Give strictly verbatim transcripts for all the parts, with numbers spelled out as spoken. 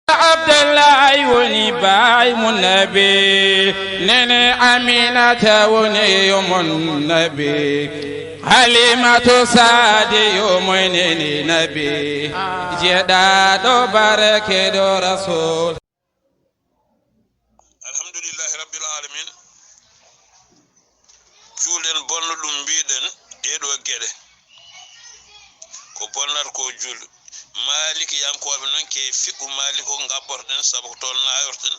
Abdullahi woni baay mu nabi, nene Aminata woni yumu nabi, Halimatu Saadiya moy nene nabi, jeɗaɗo barkeɗo Rasul. Alhamdulillahi Rabbil Alamin. Juulɗen bonno ɗum mbiɗen ɗeɗo geɗe. Ko bonnata ko juulɗo. Maalikiyankooɓe noon ke fiqhu Maalik o ngabbotoɗen, sabu ko toon nayorten.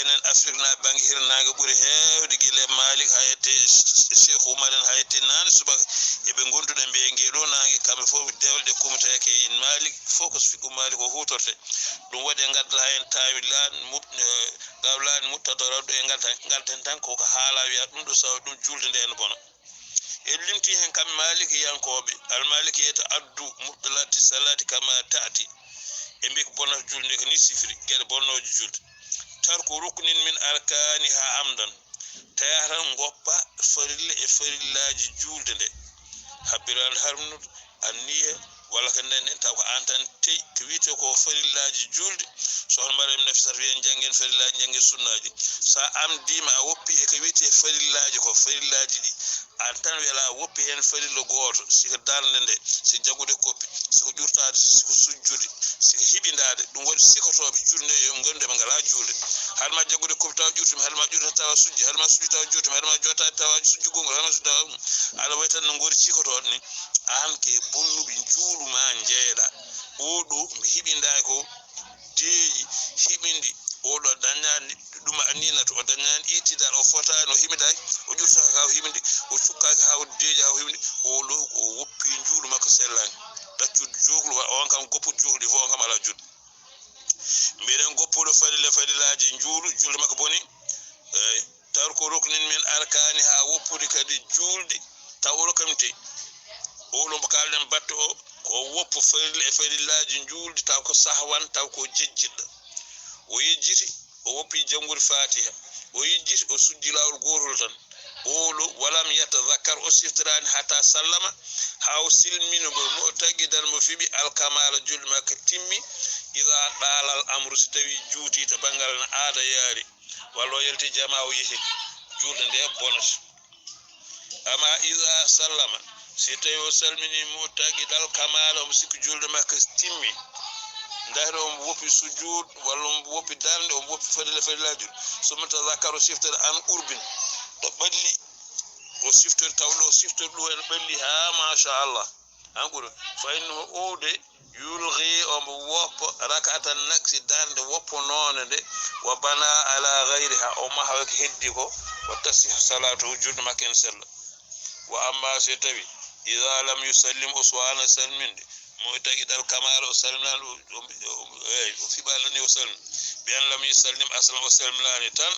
Enen Afrik na bannge hirnaange ɓuri heewde gila e Maalik haa yette Cheikh Oumar en, haa yette naane subaka. Eɓe ngonduɗen ɓe ngee ɗo naange, kamɓe fof dewle ɗe kumotake en Maalik, fof ko fiqhu Maalik o huutorte. Ɗum waɗi en ngaddat haa en taawi laan mu-, eh, ngaw laan muttadara ɗo en ngaddat, ngadden tan ko ko haala wiya ɗum ɗo sawa ɗum juulde nde ene bona. En limti heen kam Maalikiyankooɓe, almalikiyata addu mubtilati salati kama taati. E mbi ko bonata juulde nde ko ni sifiri, geɗe bonnooje juulde. Tarku ruknin min arkaniha amdan. Tawa tan ngoppa farilla e farillaaji juulde nde. Habbiraande harmnude, anniya, walla ko nden en taw ko aan tan tey ko wiyetee ko farillaaji juulde. Sohna Mariam Nafisat wiyen njanngen farillaaji, njanngen sunnaaji. So a amdiima a woppi e ko wiyetee farillaaji ko farillaaji ɗi, aan tan wela a woppi heen farilla gooto, si ko darnde nde, si ko jaggude koppi, si ko ƴurtaade, si ko sujjude, si ko hiɓindaade, ɗum waɗi sikotooɓe juulde nde yo ɓe nganndu ɓe ngalaa juulde. Haɗa ma jaggude koppi tawa ƴurtima, haɗa ma ƴurta tawa sujji, haɗa ma sujji tawa jurtima, haɗa ma jota tawa sujji gongol, haɗa ma sujji tawa ɗum. Aɗa wayi tan no ngori sikotooɗo ni, aan ke bonnuɓe njuulu ma njeeɗa. Oɗo mbi hiɓindaaki ko deeƴi hiɓindi, oɗo dañaani ɗum a ninata, o dañaani itidal, o fotaani, o hiɓindaaki, o ƴurtaaka haa o hiɓindi, o cukkaaki haa o deeƴi haa o hiɓindi, oɗo o woppi njuulu makko sellaani. Ɗaccude jooklu, wa-, on kam goppude jooklu ɗi fof, on kam alaa juulde. Mbiɗen goppuɗo farilla farillaaji njuulu, juulde makko boni. Eey. Tarku ruknin min arkani, haa woppude kadi juulde, taw oɗo kam te. Oɗo mo kaalɗen batte o, ko woppo farilla e farillaaji juulde, taw ko sahwan, taw ko jejjitɗo. O yejjiti, o woppi janngude Faatiha. O yejjiti, o sujji laawol gootol tan. Oɗo, walam yatazakkar, o siftoraani hatta sallama, haa o silmino mo mu'taqidan mo fiɓi alkamaala juulde makko timmi, ida ɗaalal amru, si tawi juuti to banngal no aada yaari. Walla o yalti jama o yehi, juulde nde bonata. Amma ida sallama, si tawi o salmini mu'taqidal kamala, omo sikki juulde makko timmi, ndahre omo woppi sujud, walla omo woppi darnde, omo woppi farilla farillaaji, summa tazakara, o siftora an urbin, ɗo ɓalli, o siftori taw ɗo o siftori ɗum en ɓalli, ha machallah. An ɓuri. Fa innahu, o de, yulghi, omo woppo, rak'atan naqsi, darnde woppo noone nde, wa bana ala ghayriha, o maha ko heddi ko, wa tasih salatu, juulde makko en sella. Wa amma so tawi, idha lam yusallim, o suwaana salminde, mu'taqidal kamal, o salminaani, o, o, o, eey, o fiɓaani o salmin, bi an lam yusallim aslan, o salminaani tan,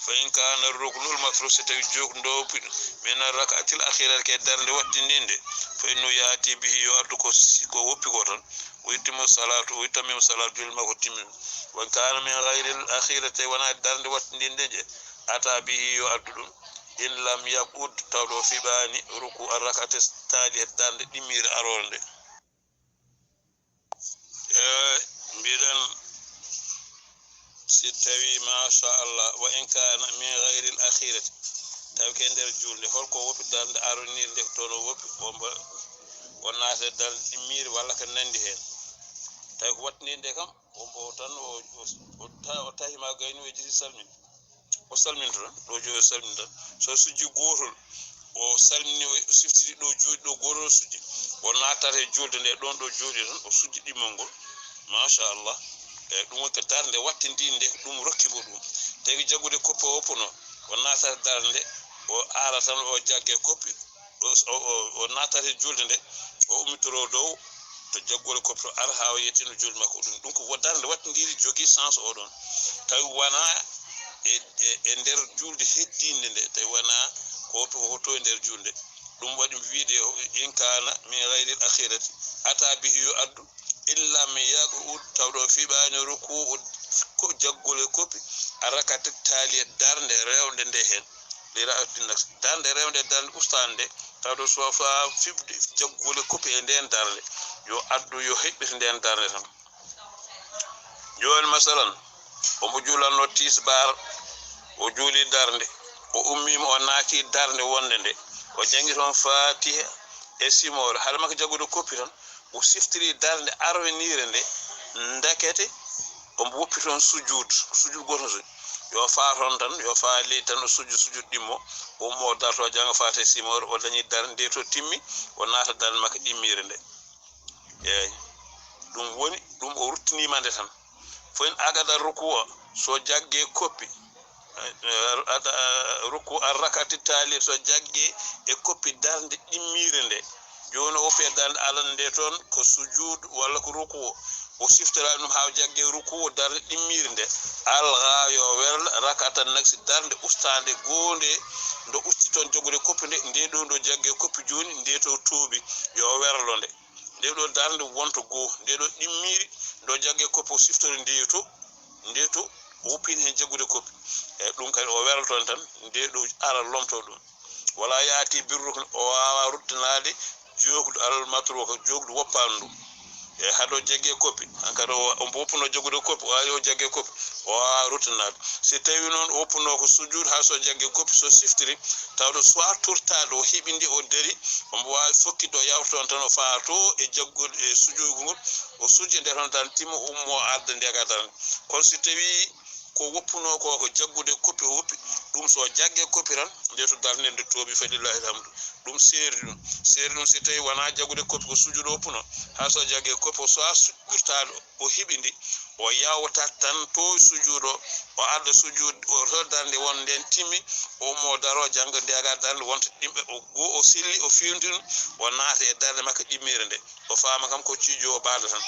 Fa in kana ruknul mafrud, so tawi jokɗo ɗo puɗɗo, min arrak'atil akhirati, ke darnde wattindinde, fa innahu ya'ti bihi, yo addu ko si-, ko woppi ko tan, wa yutimmu salatu, wa yutammimu salatu, juulde makko timmin. Wa in kana min ghayril akhirati, tawi wona darnde wattindinde je, ata bihi, yo addu ɗum. In lam yaqud, tawɗo o fiɓani ruku arrak'ati taliya, darnde ɗimmire arore nde. Eh, mbiɗen, si tawi, machallah, wa in kana min ghayril akhirati, tawi ke nder julde, holko woppi darnde aronire nde, toon o woppi, o mba-, o naata darnde ɗimmire walla ko nandi heen. Tawi ko wattininde kam, o mbo tan, o, o, o ta-, o tahi ma gayni, o jiti salmin. O salminto tan, ɗo jooɗi o salminto tan. So sujji gootol, o salmini, o siftiti ɗo jooɗi ɗo gootol o sujji. O naatata e julde nde ɗon ɗo jooɗi tan, o sujji ɗimmol ngol. Machallah. Eyi, ɗum woni ko darnde wattindinde, ɗum rokki mo ɗum. Tawi jaggude koppi o woppuno, o naatata darnde, o aara tan, o jagge koppi, o, o, o, o naatata e julde nde, o ummitoro dow to jaggole koppi to, ara haa o yettino julde makko ɗum. Ɗum ko wo-, darnde wattindiri jogii sens o ɗon. Tawi wona e, e, e nder julde heddinde nde, tawi wona ko to, ko to e nder julde. Ɗum waɗi wiide, in kana min ghayril akhirati, ata bihi, yo addu, in lam yaqud, tawɗo fiɓaani ruku'u, ko jaggole koppi, arrak'ati taliya, darnde rewnde nde heen. Li ra'atin nafs. Darnde rewnde, darnde ustaande nde, tawɗo so fa fiɓde jaggole koppi e nden darnde, yo addu, yo heɓɓit nden darnde tan. Jooni, masalan, omo juulanno tisbaar, o juuli darnde, o ummiima, o naati darnde wonnde nde, o janngi toon Faatiha e simoore, hade makko jaggude koppi tan, o siftiri darnde arweniire nde, ndekete omo woppi toon sujuud, sujuud gooto tan, yo faa toon tan, yo faa leydi tan, o sujju sujuud ɗimmo, o ummo, o darto, o jannga Faatiha e simoore, o dañi darnde nde to timmi, o naata darnde makko ɗimmiire nde. Eeyi, ɗum woni, ɗum o ruttiniima nde tan. Fo in agada rukuwa, so jagge koppi, eh, ada, ruku arrakati taali, so jagge e koppi darnde ɗimmiire nde. Jooni o woppi e darnde alana nde toon, ko sujuud walla ko ruku, o siftora ɗum haa o jagge ruku, darnde ɗimmiire nde. Alga yo werla rakatan nagsi, darnde ustaande goo nde, ndo usti toon jaggude koppi nde, nde ɗo ndo jagge koppi jooni, nde to tuubi, yo werlo nde. Nde ɗo darnde wonto goo, nde ɗo ɗimmiiri, ndo jagge koppo siftore nde to, nde to, o woppini heen jaggude koppi. E ɗum kadi o wera toon tan, nde ɗo ara lomto ɗum. Wala yaati birru, o waawa ruttanaade jookdu alal matruka, jookdu woppaandu ndu. E hade o jagge koppi, hankadi o, o woppuno jaggude koppi, o ari o jagge koppi, o waawa ruttanaade. Si tawi noon o woppuno ko sujuud, haa so jagge koppi, so siftiri, tawde soit turtaade o hiɓindi, o dari, omo waawi fokkitde, o yawta toon tan, o faa to e jaggol, e sujoogu ngol, o sujja nde toon tan timma, ummo, adda nde ka darnde. Kono si tawi ko woppuno ko, ko jaggude koppi o woppi, ɗum so jagge koppi tan, nde to darnde nde toobi, falillahi alhamdu. Ɗum seeri ɗum. Seeri ɗum si tawi wona jaggude koppi, ko sujuudo woppuno, haa so jagge koppi o, so a su-, turtaade o hiɓindi, o yawta tan to sujuudo, o adda sujuud, o to darnde won nden timmi, o ummo daro, jannga nde aga darnde wonta ɗimɓe, o go, o selli, o fiwndi ɗum, o naata e darnde makko ɗimmiire nde. O faama kam ko ciijo o baada tan.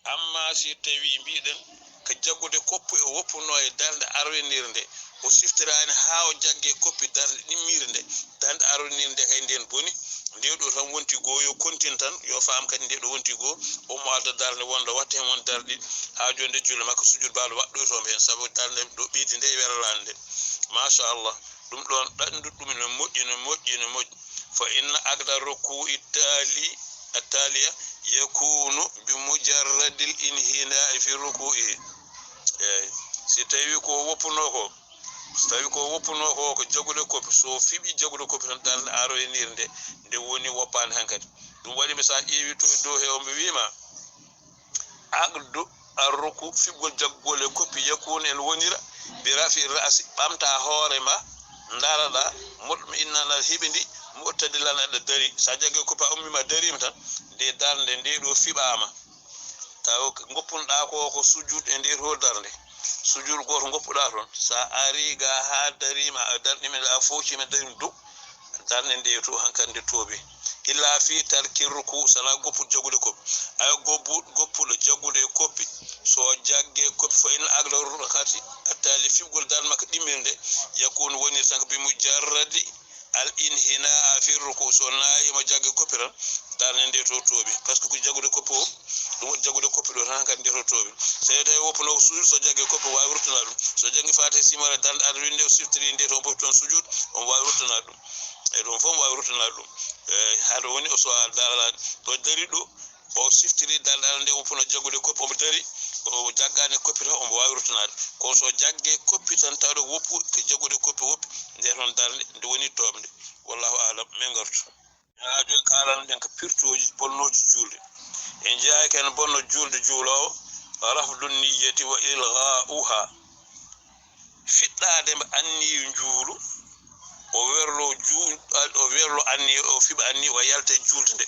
Amma si tawi mbiɗen ko jaggude koppi o woppuno e darnde arwenire nde, o siftiraani haa o jagge koppi darnde ɗimmiire nde, darnde arwenire nde kay nden boni, nde ɗo tan wonti goo, yo kontin tan, yo faam kadi nde ɗo wonti goo, o mo adda darnde wonde watta heen won darɗe ɗiɗi, haa jooni nde julle makko sujud baɗo waɗɗoyto heen, sabu darnde ɗo ɓeydi nde e werlaande nde. Machallah, ɗum ɗoon ɗaɗndu ɗum ne moƴƴi, ne moƴƴi, ne moƴƴi. Fa inna aqda ruku'i tali, attaliya yakunu bi mujarradil inhina'i fi ruku'i. Eeyi, si tawi ko woppuno ko, so tawi ko woppuno ko, ko jagude koppi, so fiɓi jagude koppi tan, darnde aroyenire nde, nde woni woppaande hankadi. Ɗum waɗi mi, so a ƴeewi to e dow he, o mbo wiima, aqdu arruku, fiɓgol jaggol e koppi, yakunu en wonira, bi rafi ra'si, ɓamta hoore ma, ndaraɗa, mutma'innan, aɗa hiɓindi, mu'tadilan, aɗa dari. So a jagge koppi a ummima, a darima tan, nde darnde nde ɗo fiɓama. Taw goppunoɗa ko, ko sujud e nde to darnde. Sujud goto goppuɗa toon. Sa ari ga ha darima, a darɗima, a focima, darima dow. Darnde nde to hankadi nde toobi. Illa fi tarki ruku, sana goppu jagude koppi. Ay goppu, goppuɗo jagude koppi. So jagge koppi, fa in agla rukati, attali fiɓgol darnde makko ɗimmirde, yakunu wonir tan ko bi mujarradi al inhina fi ruku, so naayima jagge koppi tan, darnde nde to toobi. Par ce que ko jagude koppi o, ɗum waɗi jagude koppi ɗo tan hankadi nde to toobi. So tawi woppuno ko sujud, so jagge koppi o waawi ruttana ɗum. So janngi Faatiha simore darnde adawinde, o siftiri nde to, o poti toon sujud, omo waawi ruttana ɗum. E ɗum fof omo waawi ruttana ɗum. E hade woni o suwa daraade ɗo dari ɗo, o siftiri darnde nde, o poti jagude koppi, omo dari, o jaggani koppi tan, omo waawi ruttanaade. Kono so jagge koppi tan, tawde woppu ko jagude koppi woppi, nde toon darnde nde woni toomde. Wallahu aalam, min ngartu. Haa jooni kaalan ɗen ko pirtooji bonnooji juulde. En jeyaa ko en bonno juulde juuloowo, rafdu niyyati wa ilghaa'uha. Fiɗɗaade mba anniyu njuulu, o werlo juul-, o werlo anniyu, o fiɓa anniyu, o yalta e juulde nde.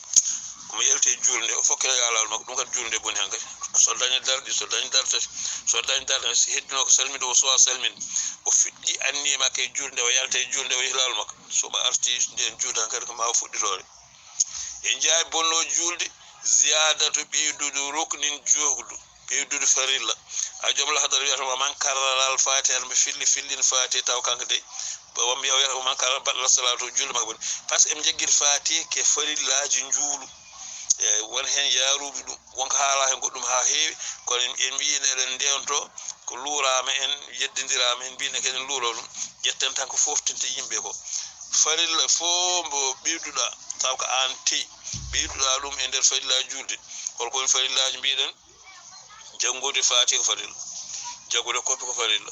Omo yalta e juulde nde, o fokkira e laawol makko, ɗum kadi juulde nde boni hankadi. So dañi darɗe, so dañi darɗe, so dañi darɗe, si heddino ko salminde, o suwa salminde, o fiɗɗi anniye makko e juulde nde, o yalta e juulde nde, o yehi laawol makko. So ɓa arti nden juulde hankadi ko ma o fuɗɗitoore. En jeyaa bonno juulde, ziyadatu ɓeydude ruknin jookdu. Ɓeydude farilla. A joom Lahdari wiyata, "Wa man karrara al Fatiha", mbe filli, fillin Fatiha taw kanko dey. Ba wambi o wiyata, "Wa man karrara baɗɗal salatu", juulde makko boni. Par ce que en jaggiri Fatiha ke farillaaji njuulu. E won heen yaaruɓe ɗum, wonko haala heen goɗɗum haa heewi, kono en, en mbiyi eɗen ndewto, ko luuraama en, yeddindiraama, en mbiyi ne kadi en luuro ɗum. Ƴetten tan ko foftinte yimɓe ko. Farilla fof mbo ɓeyduɗa, taw ko aan tey, ɓeyduɗa ɗum e nder farilla juulde. Holko woni farillaaji mbiɗen? Janngude Faatiha ko farilla, jaggude koppi ko farilla,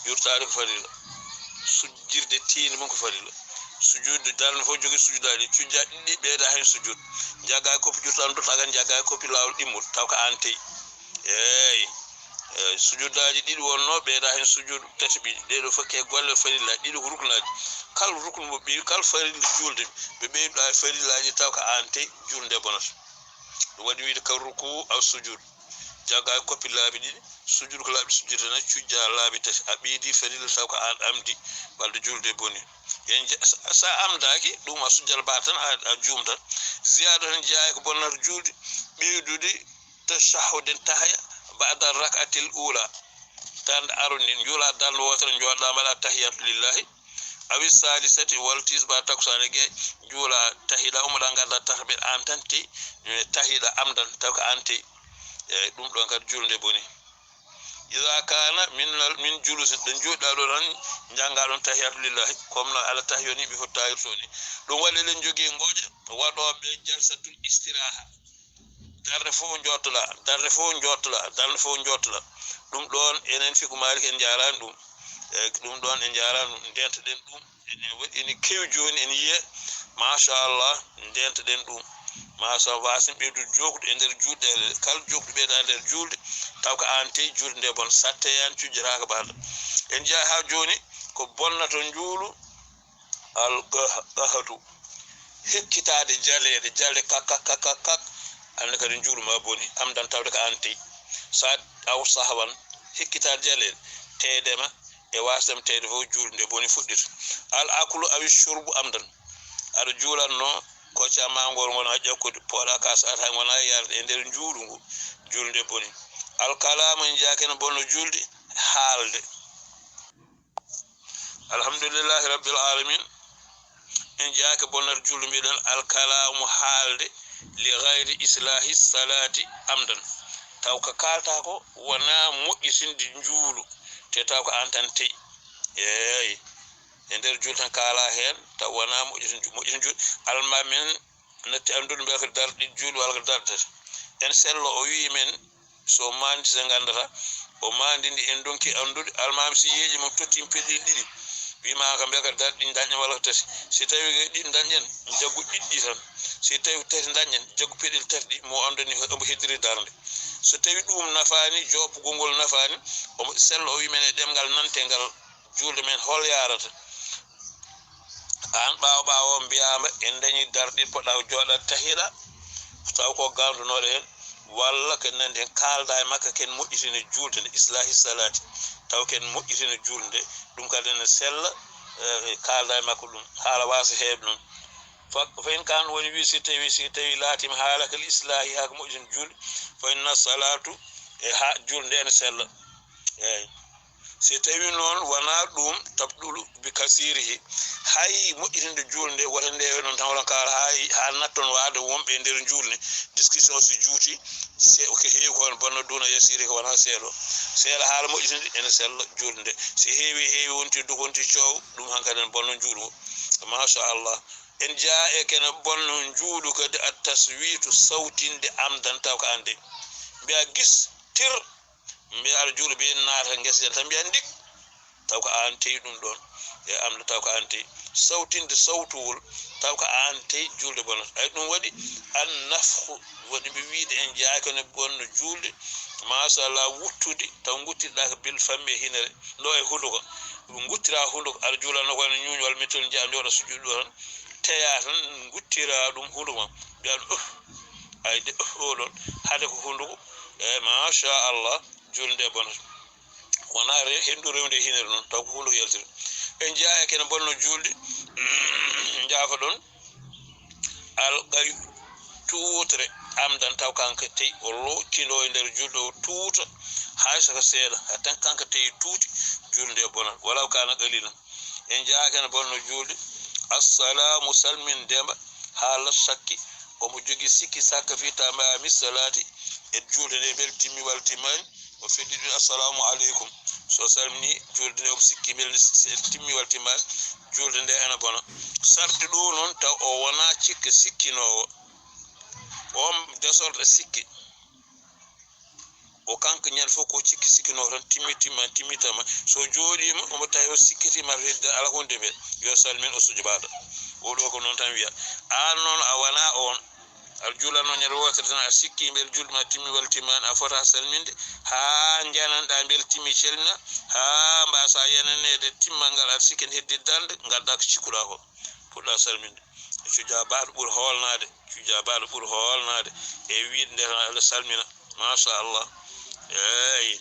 yurtaade ko farilla, sujjirde tiinde mum ko farilla. Sujudde darnde fof jogii sujudaaji, cujja ɗiɗi ɓeyda heen sujud, jagga e koppi ƴurta ɗum totta kan, jagga e koppi laawol ɗimmol taw ko aan tey. Eey. Eey, sujudaaji ɗiɗi wonnoo ɓeyda heen sujud tati ɓiɗi, ɗee ɗoo fof ke golle farilla, ɗiɗi ko ruknaaji. Kal ruknu mo ɓeyi, kal farilla juulde ɓe ɓeyduɗaa e farillaaji taw ko aan tey juulde bonata. Ɗum waɗi wiyde ka ruku aw sujud. Jagga e koppi laabi ɗiɗi, sujud ko laabi sujud tan, cujja laabi tati. A ɓeydi farilla taw ko aan amdi, wadde juulde boni. Yen ja-, sa, sa amdaaki, ɗum a sujjal ba tan, a, a juumtan. Ziyaada tan jeyaa ko bonnata juulde, ɓeydude tashahhudin tahaya ba'da rak'atil ula. Darnde arunde, njuula darnde wootere, njooɗa mbaɗa tahiyatu lillahi. Awi salisati walla tisba takkusaan e gee, njuula tahiɗa, ummoɗa ngadda takbir aan tan tey, tahiɗa amdan taw ko aan tey. Eey, ɗum ɗon kadi juulde boni. Ida kana min, min julusin, ɗo njuuɗa ɗo tan, njannga ɗon tahiyatu lillahi, comme no Alla tahiyo ni, ɓe fof tahirto ni. Ɗum waɗi eɗen jogii ngoƴa waɗooɓe jalsatul istiraha. Darnde fof njottola, darnde fof njottola, darnde fof njottola. Ɗum ɗon enen fiqhu Malik en njaaraani ɗum. Eey, ɗum ɗon en njaaraani ɗum, ndeentoɗen ɗum. Ene wa-, ene kewi jooni, ene yiye. Machallah, ndeentoɗen ɗum. Machallah, wasin ɓeydude jokkude e nder juulde, kala jokkude ɓeyda e nder juulde, taw ko aan tey juulde nde bon, satte aan cujjataaka baɗa. En njaha haa jooni, ko bonnato njuulu, al qah-, qahatu. Hekkitaade jaleeɗe, jaleeɗe kak, kak, kak, kak, kak. Annde kadi njuulu ma boni, amdan tawde ko aan tey. Sa aw sahwan, hekkitaade jaleeɗe, teydema, e wasdem teyde fof juulde nde boni fuɗɗita. Al aklu awi shurbu amdan. Aɗa juulatno, kocca ma ngol ngona ƴakkude, pooɗa ka sa ata ngona yarde e nder njuulu ngu, juulde nde boni. Al kalamu en jaake no bonno juulde, haalde. Alhamdulillahi rabbil alamin. En jaake bonnata juulde mbiɗen al kalamu haalde li gayri islahi salati amdan. Taw ka kaalta ko wona moƴƴitinde njuulu, te taw ko aan tan tey. Eey. E nder juulde tan kaala heen, taw wona moƴƴitin-, moƴƴitin juulde. Almaami en natti anndude mbiyata ko darɗe ɗiɗi juulde walla ko darɗe tati. En sello o wiyi men, so maandi so nganndata, o maandi ndi en ndonki anndude, almaami si yeeƴi mo totti peɗel ɗiɗi, wima ka mbiyata ko darɗe ɗiɗi dañƴe walla ko tati. Si tawi ko ɗiɗi dañƴen, jaggu ɗiɗi ɗi tan. Si tawi ko tati dañƴen, jaggu peɗel tati ɗi, mo anndani omo heddiri darnde. So tawi ɗum nafaani, joppugol ngol nafaani, omo sello o wi men e ɗemngal nante ngal, juulde men hol yaarata? Aan ɓaawo ɓaawo mbiyaama en dañi darɗe poɗɗa ko jooɗa tahiɗa, taw ko gandunoɗo en, walla ken nandi en kaalda e makka ken moƴƴitina juulde nde, islahi salati, taw ken moƴƴitina juulde nde, ɗum kadi ene sella, eh, kaalda e makko ɗum, haala wasa heeɓe ɗum. Fa, fa in kan woni wi si tawi, si tawi laatima haala kal islahi haa ko moƴƴitina juulde, fa inna salatu e ha juulde nde ene sella. Eeyi. Si tawi noon wonaa ɗum, tabɗulu bi kasirihi, hay moƴƴitinde juulde nde, wota nde noon tan wala kaala hay haa natton waade wonɓe e nder juulde, discussion si juuti, se ko heewi ko won bonno duna yasiri ko wonaa seeɗo. Seeɗa haala moƴƴitinde ene sella juulde nde. Si heewi, heewi wonti dukonti coow, ɗum hankadi ene bonno juulde. Machallah. En jaa e kene bonno juulu kadi at taswitu sawtinde amdan taw ko aan de. Mbiya gis tir. Mbiya aɗa juula be naata ngesa jan tan mbiya ndik. Taw ko aan tey ɗum ɗon. E amda taw ko aan tey. Sawtinde sawtuwol taw ko aan tey juulde bonata. Ay ɗum waɗi an nafhu waɗi ɓe wiide en jaaki no bonno juulde. Machallah wuttude taw guttirɗa ko bil famme e hinere. Ɗo e hunduko. Ɗum guttira hunduko aɗa juulanno ko wano ñuuñu walla mettel njiya njoɗa sujjude ɗo tan. Teya tan guttira ɗum hunduko ma. Mbiya ɗum, uh, ay de, uh, oɗon. Hade ko hunduko. E machallah. Juulde bonata. Wona re-, hendu rewde e hinere noon, taw ko hunde ko yaltiri. En jaa e kene bonno juulde, njaafa ɗon. Alqayu tuutre amdan taw kanka tey o loccindo e nder juulde o tuuta, hay saka seeɗa, ha tan kanka tey tuuti, juulde nde bonat, walaw kana qalilan. En jaa kene bonno juulde, assalamu salmin demba, hala sakki, omo jogi sikki sakka fi tamami salati, e juulde nde mbel timmi walla timmani, o feddi ɗum, "Assalamu aleykum." So salmini juulde nde, omo sikki mbele nde s-, s-, timmi walla timmaani, juulde nde ena bona. Sarti ɗo noon taw o wonaa cikke sikkinoowo. On désordre sikki. O kanko ñande fof ko sikki sikkinoo tan, timmi timma, timmi tamma. So jooɗiima, omo tawi o sikkitii mata hedde ala honde mbiya, yo salmin o sujo baada. O ɗo ko noon tan wiya. Aan noon a wonaa oon. Aɗa juulatnoo ñande wootere tan, a sikki mbele julde ma timmi walla timmaani, a fota salminde haa njananɗaa mbele timmi calmina, haa mbaasaa yananeede timmal ngal, aɗa sikki ne heddi darnde, ngaddaa ko cikkuɗaa ko, puɗɗaa salminde. Cujaa baɗo ɓuri hoolnaade, cujaa baɗo ɓuri hoolnaade e wiide nde tan aɗa salmina. Machallah. Eeyi.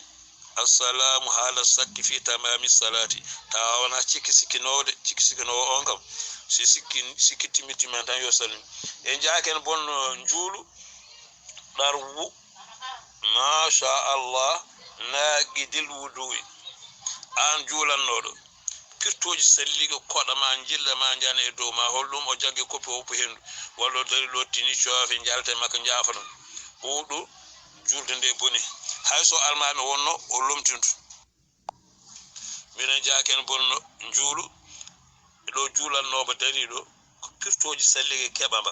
Assalamu haala sakki fi tamami salati. Tawa wona cikki sikkinowde, cikki sikkinowo on kam, si sikki, sikki timmi timman tan yo salmin. En jaaki en bonno njuulu, ɗarwu, machallah, naaqidil wudu'i. Aan juulannoɗo, pirtooji salliga koɗa ma, njilla ma, njana e dow ma, hol ɗum o jaggi koppi woppu hendu, walla o dari ɗo tini coofe njalte makko njaafoton. Ɓuuɗo julde nde boni. Hay so almaami wonno, o lomtintu. Minen jaaken bonno njuulu, e ɗo juulannooba dariiɗo, ko pirtooji sallige keɓa mba.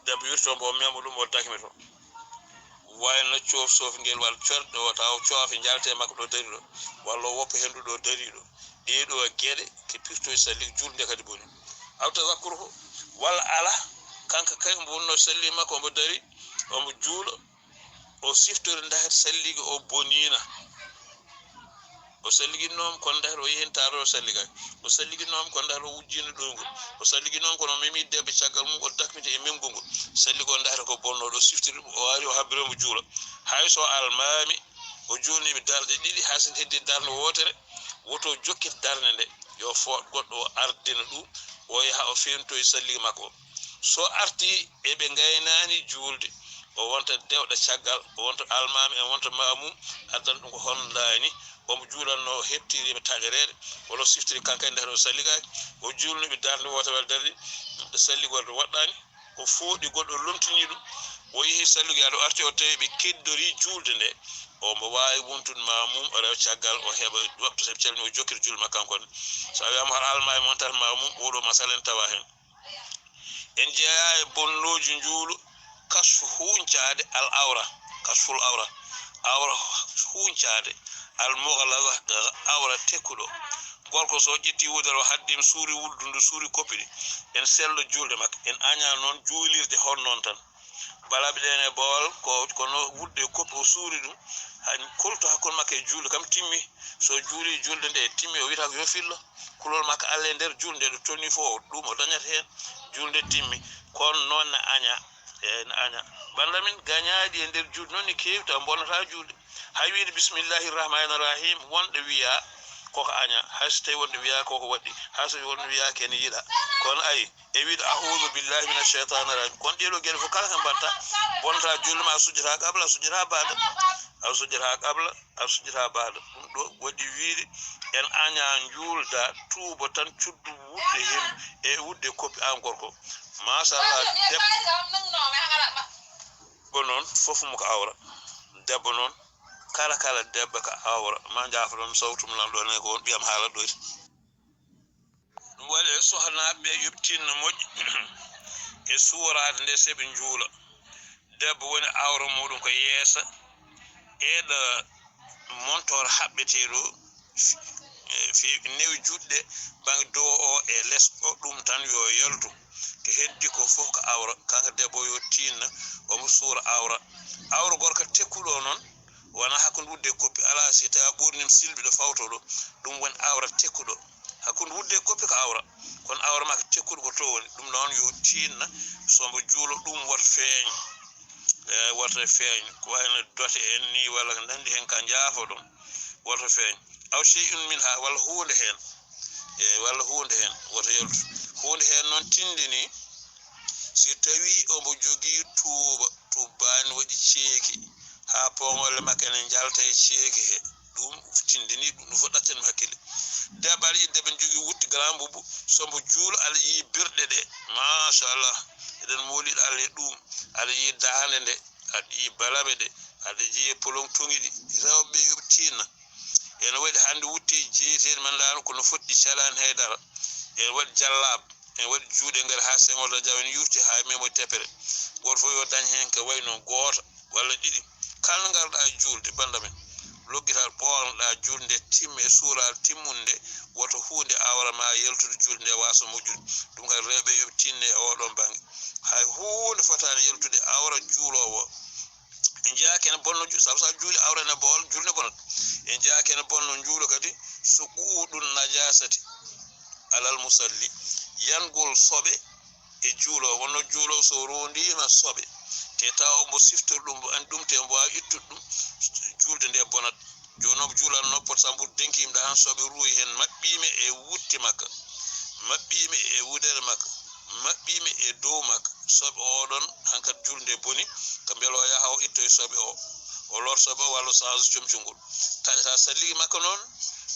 Debbo wirto mbo, o mema ɗum, o dakmito. Wayno coof soofngel walla corɗo o taw coofe njalte makko ɗo dariiɗo, walla o woppa hendu ɗo dariiɗo. Ɗee ɗo geɗe ke pirtooji sallige, juulde kadi boni. Aw tazakkuruhu, walla ala, kanko kay mbo wonno salli makko, omo dari, omo juulo, o siftori ndaxte sallige o boniina. O salliginnooma kono ndaxte o yehi taaro salligaaki. O salliginnooma kono ndaxte o wujjiino ɗoyngol. O salliginnooma kono o memi debbo caggal mum, o dakmiti e memgol ngol. Sallige o ndaxte ko bonnooɗo, o siftiri ɗum, o ari o habbiri omo juula. Hay so almaami, o juulniiɓe darɗe ɗiɗi, hay so heddi darnde wootere, woto o jokkit darnde nde, yo fooɗ goɗɗo o ardina ɗum, o yaha o feewtoya sallige makko o. So artii e ɓe ngaynaani juulde, o wonta dewɗo caggal, o wonta almaami, o wonta maamum, addana ɗum ko hondaani, omo juulanno, o heɓtiriima taƴereede, walla o siftiri kanko e nder o salligaaki, o juulniiɓe darnde wootere walla darɗe, sallige walla waɗɗaani, o fooɗi goɗɗo, o lomtini ɗum, o yehi sallige, o arti, o tawi ɓe keddori juulde nde, omo waawi wontude maamum, o rewa caggal, o heɓa waktu, sabu calmi o jokkita juulde makko kanko ne. So a wiyaama hol almaami wontat maamum, oɗo masala en tawa heen. En jeyaa e bonnooji njuulu, kasfu huuncaade al awra, kasful awra, awra huuncaade, al mughlaza, awra tekkuɗo. Gorko so ƴetti wudere o haddi, suuri wuddu ndu, suuri koppi ɗi, en sello juulde makko, en aña noon juulirde hon noon tan. Balaɓe ɗen e boowal ko, kono wudde koppi o suuri ɗum, han kolto hakkunde makko e juulde kam timmi. So juuli juulde nde timmi, o wiyata ko yo fillo. Kulol makko Alla e nder juulde nde, ɗo tolni fof, ɗum o dañata heen. Juulde timmi. Kono noon ne aña, e ne aña. Bannda min gañaaɗi e nder juulde noon ne keewi, taw mbonnata juulde. Hay wiide bismillahi rahmani rahim, wonɗo wiya koko aña. Hay so tawi wonɗo wiya koko waɗɗi. Hay so wonɗo wiya ken yiɗa. Kono ayi, e wiide ahudu billahi mina shaytani rajim. Kono ɗeɗo geɗe fof kala ko mbatta, bonnata juulde ma, a sujjata qabla, a sujjata baada. A sujjata qabla, a sujjata baada. Ɗum ɗo waɗi wiide en aña njuulda, tuuba tan, cuddu wudde heen e wudde koppi an gorko. Machallah, debbo noon fof mo ko awra. Debbo noon, kala kala debbo ko awra. Ma njaafoɗon sawtu mo lan ɗo ne ko won ɓiyam haala ɗoyti. Ɗum waɗi e sohlnaaɓe ɓe yoɓ tinno moƴƴi e suuraade nde seɓe njuula. Debbo woni awra muɗum ko yeesa, eɗa montor haɓɓeteɗo fi, fi newi juɗɗe bange dow o e les o, ɗum tan yo yaltu. Ko heddi ko fof ko awra. Kanko debbo yo tinno, omo suura awra. Awra gorko tekkuɗo noon, wona hakkunde wudde koppi, ala, si tawi a ɓornima silbi ɗo fawto ɗo, ɗum woni awra tekkuɗo. Hakkunde wudde koppi ko awra, kono awra makko tekkuɗo ko to woni. Ɗum noon yo tinna, so mbo juulo ɗum woto feeñ. E, woto feeñ. Ko wayno dote en ni, walla ko nandi hen ka njaafo ɗum, woto feeñ. Aw shay'un minha, walla huunde hen. E, walla huunde hen, woto yaltu. Huunde hen noon tindini, si tawi omo jogii tuuba, tuubaani waɗi ceeki, haa pooŋolle makko ene njalta e ceeki he. Ɗum tindini, ɗum ɗum fof ɗaccani mo hakkille. Debbo aɗa yiɗi debbo ne jogii wutte, grand mbubu, so mbo juulo aɗa yiyi birɗe ɗe. Machallah. Eɗen mooliɗo Allah e ɗum. Aɗa yiyi daande nde, aɗa yiyi balaɓe ɗe, aɗa yiyi polong toŋi ɗi. Rewɓe yoɓ tinna. Ene waɗi hannde wutteeji jeeyeteeɗi man laano kono foɗɗi calaani haydara. Ene waɗi jallaabu. En waɗi juuɗe ngari haa Senghor da Jaw en yurti haa Memo Tepere. Gooto fof yo dañ heen ko wayno gooto walla ɗiɗi. Kala ngarɗa e juulde, bannda men, loggital ɓoornoɗa juulde nde timma e suural timmunde nde, woto huunde awra ma yaltude juulde nde waasa moƴƴude. Ɗum kadi rewɓe yoɓe tinne e oɗon bannge. Hay huunde fotaani yaltude awra juuloowo. En njeyaaki ene bonno ju-, sabu so a juuli awra ene bool, juulde bonat. En njeyaaki ene bonno juulo kadi, so quudun najasati alal musalli, yangol soɓe e juulo, wonno juulo so rondiima soɓe, te tawa mbo siftori ɗum, mbo andi ɗum, te mbo waawi ittude ɗum, juulde nde bonat. Jooni noon juulanno pot sambude denkiimi ɗa han soɓe ruwi heen, maɓɓiimi e wutte makka, maɓɓiimi e wudere makka, maɓɓiimi e dow makka. Soɓe oɗon hankadi juulde nde boni, ko mbele o yaha o ittoye soɓe o, o lor soɓe o walla o change comcungol. Taƴata salligi makka noon,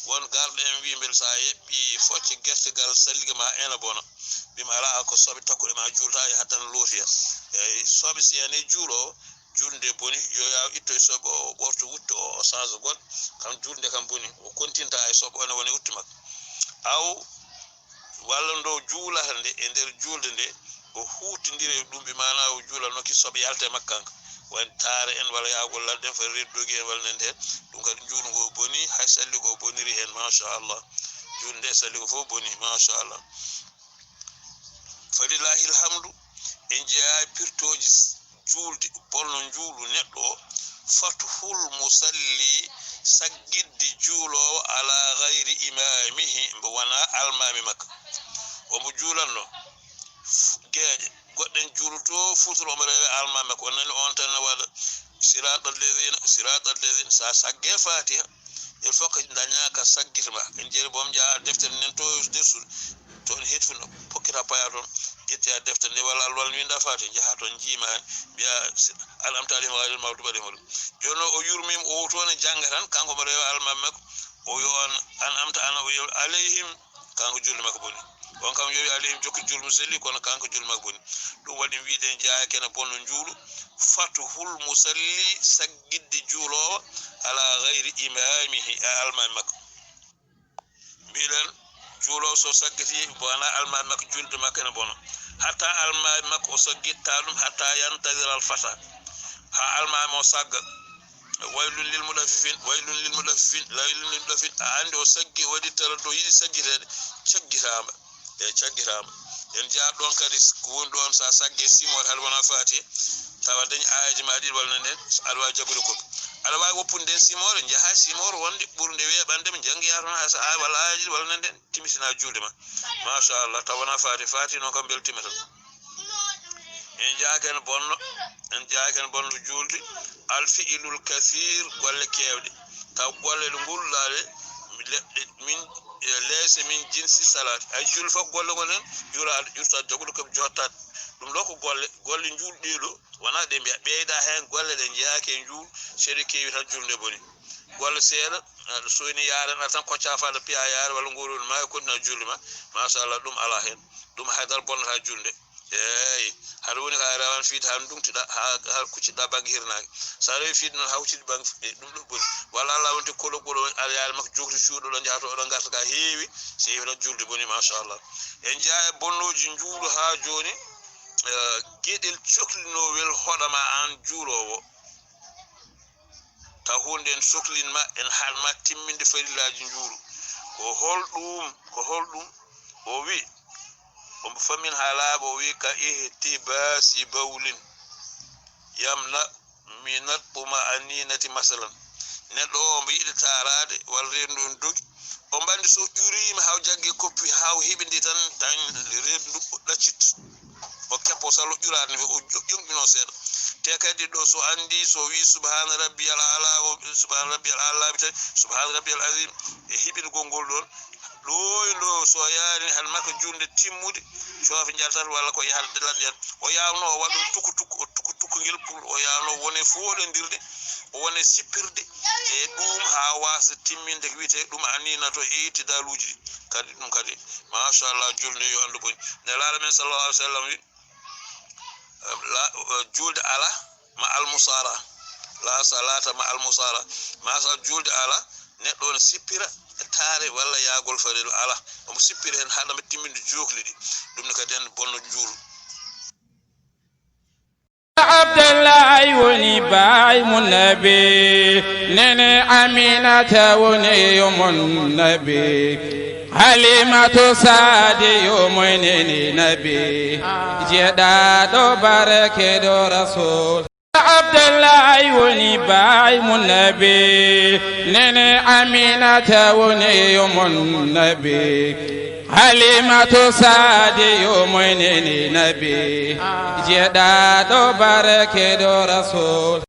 won garɗo en wi mbele sa yeɓɓi focce gertegal salligi ma ena bona. Mbimi ala ko soɓe takkuɗe ma juulta yaha tan lootoya. Eyi, soɓe si yani juulo, juulde boni, yo yaw ittoye soɓe o, o ɓorto wutte o, o change goɗɗo, kam juulde kam boni, o kontinta e soɓe one wone wutte makko. Aw, walla ndo juulata nde e nder juulde nde, o huutindira e ɗum, bi maana o juulanno ki soɓe yalta e makko kanko. Wayno taare en walla yahgol ladde en, foti reddogi en walla nande heen. Ɗum kadi juulgo boni, hay salligo boniri heen, machallah. Juulde nde salligo fof boni, machallah. Falillahil hamdu, en jeyaa e pirtooji juulde, bonno njuulu neɗɗo o, fathul musalli, saggitde juuloowo ala gayri imamihi, mbo wonaa almaami makko. Omo juulanno f-, geeƴe, goɗɗen juuluto futuro omo rewa almaami makko, o nani on tan ne waɗa siratal ladina, siratal ladina, sa sagge fatiha, il faut que daña ka saggita ma. En jeeri boom jaa deftere nden to nder suudu. To en heɗi fof no pokkita paya toon, ƴetti a defte nde walla alwal winda fati, njaha toon njiima hen, mbiya, "An amta alayhim ghayril maghdubi alayhim wala." Jooni o yurmima, o toon e jannga tan, kanko mo rewa almaami makko, o yo an, "An amta ana o yo alayhim," kanko julde makko boni. On kam yo alayhim jokki julde mum selli, kono kanko julde makko boni. Ɗum waɗi wiide en jeyaaki ene bonno njuulu, fatuhul musalli, saggitde juuloowo, ala ghayri imamihi, e almaami makko. Mbiɗen, juuloowo so saggiti, wona almaami makko, julde makko ene bona. Hatta almaami makko o saggitta ɗum, hatta yantazira al fata. Ha almaami o sagga. Waylun lil mudaffifin, waylun lil mudaffifin, waylun lil mudaffifin. A andi o saggi, o waɗi tara ɗo yiɗi saggiteede, caggitaama. E caggitaama. En jaa ɗon kadi ko woni ɗon sa sagge simoore hade wona faati. Tawa dañi aayeeji ma ɗiɗi walla nande, aɗa waawi jaggude ko. Aɗa waawi woppude nden simoore, njaha simoore wonde ɓurnde weeɓande mo njanngiya toon, hay so aaya walla aayeeji ɗiɗi walla nande, timisina juulde ma. Machallah, tawa wona faati, faati noon kam mbele timata. En jaaki en bonno, en jaaki en bonno juulde. Al fi'lul kasiir, golle keewɗe. Taw golle ɗe ngulɗaade, leɗɗe min, e leese min jinsi salaat. Hay juulde fof golle ngon heen, ƴuraade, ƴurtaade, jaggude ko jottaade. Ɗum ɗo ko golle, golle njuulɗe ɗo. Wona ɗe mbiya ɓeyda heen golle ɗe njeyaaki e njuul, seeɗa keewi tan juulde boni. Golle seeɗa, aɗa soyni yaare, aɗa tan kocca faada piya yaare walla ngorol ma e kontina juulde ma. Machallah, ɗum ala heen. Ɗum haydara bonnata juulde. Eeyi, haɗa woni ka rewan fiide haa ndungtiɗa, haa, haa kuccitɗa bannge hirnaange. So a rewi fiide noon hawtide bannge, e ɗum ɗo boni. Walla Allah wonti kolo kolo aɗa yaade makko jogti cuuɗo ɗo njahata oɗo ngarta ka heewi, so heewi tan juulde boni, machallah. En jeyaa e bonnooji njuulu haa jooni, eh, geɗel coklinowel hoɗama aan juuloowo. Taw huunde en soklinma, en haɗma timminde farillaaji njuulu. Ko holɗum, ko holɗum? O wi, omo famin haa laaɓa, o wi, "Ka ihtibasi bawlin yamna minat tuma aninati masalan." Neɗɗo o omo yiɗi taaraade walla reendu on dogi. O mbandi so ƴuriima haa o jaggi koppi haa o heɓindi tan, tan reendu ɗaccit. O keppo salo ƴuraade ne o ƴo-, ƴoŋɗino seeɗa. Te kadi ɗo so anndi, so wi, "Subhana rabbiyal ala," o, "Subhana rabbiyal ala," wi tan, "Subhana rabbiyal azim," e hiɓirgol ngol ɗon. Ɗo e ɗo so yaari han makko julde timmude, coofe njaltat walla ko yahat lanƴat. O yaawno o waɗa ɗum tuku tuku, o tuku tuku ngel pour o yaawno wone fooɗondirde, o wone sippirde e ɗum haa wasa timminde ko wiyetee ɗum anina to e ittidaluuji ɗi. Kadi ɗum kadi, machallah, julde yo anndu boni. Nelaaɗo men sallallahu alaihi wasallam wi, la, julde ala ma al musara. La salata ma al musara. Machallah, julde ala Neɗɗo ne sippira e taare walla yaagol faleelu alaa. Omo sippira heen haa ɗama timminde jookli ɗi. Ɗum ne kadi ene bonna njuulu. Abdallahi woni baay mun nabi, nene Aminata woni yumun nabi, Halimatu Saadiya moy nene nabi, jeɗaaɗo barkeeɗo Rasul. Abdallahi woni baay mun nabi, nene Aminata woni yumun nabi, Halimatu Saadiya moy nene nabi, jeɗaaɗo barkeeɗo Rasul.